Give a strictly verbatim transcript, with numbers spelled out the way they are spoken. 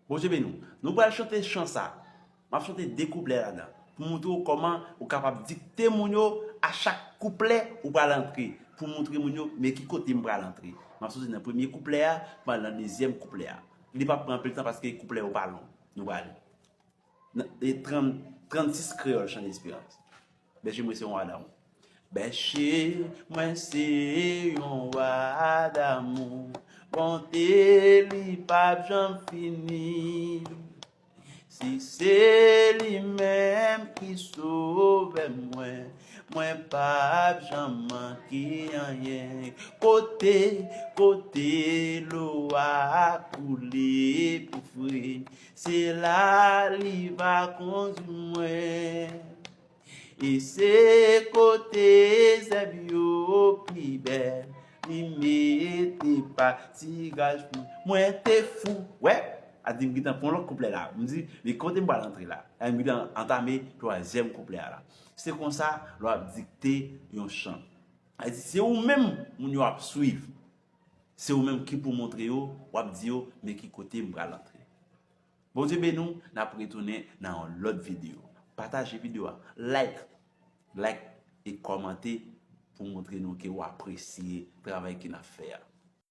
Bondye beni w. Nou pral chante chan sa. M ap chante de kouplè ladan pou montre w kòman ou kapab dikte moun yo a chak kouplè ou pral antre, pou montre moun yo men ki kote m pral antre. M ap soti nan premye kouplè a, m al nan dezyèm kouplè a. Li p ap pran anpil tan paske kouplè yo pa long. Nou prale. Nan, e trant, trannsis kreyòl chan esperans. Bèche mwen se yon wa damou. Bèche mwen se yon wa damou. Bonte li p ap janm fini. Si se li menm ki sovè mwen, mwen p ap janm manke anyen. Kote, kote lo a koule pi fre, se la li va kondwi mwen. E se kote zèb yo pi bèl, li mete patiraj pou mwen. Te fou, wè, a di m gentan pran lòt kouplè la. M di, men kote m pral antre la? A di m gentan antame twazyèm kouplè a la. Se konsa lè w ap dikte yon chan. A di, se ou menm moun yo ap swiv. Se ou menm ki pou montre yo, w ap di yo, men ki kote m pral antre. Bondye beni w, n ap retounen nan yon lòt videyo. Pataje videyo a, like, like e kòmante pou montre nou ke w apresye travay ke n ap fè a.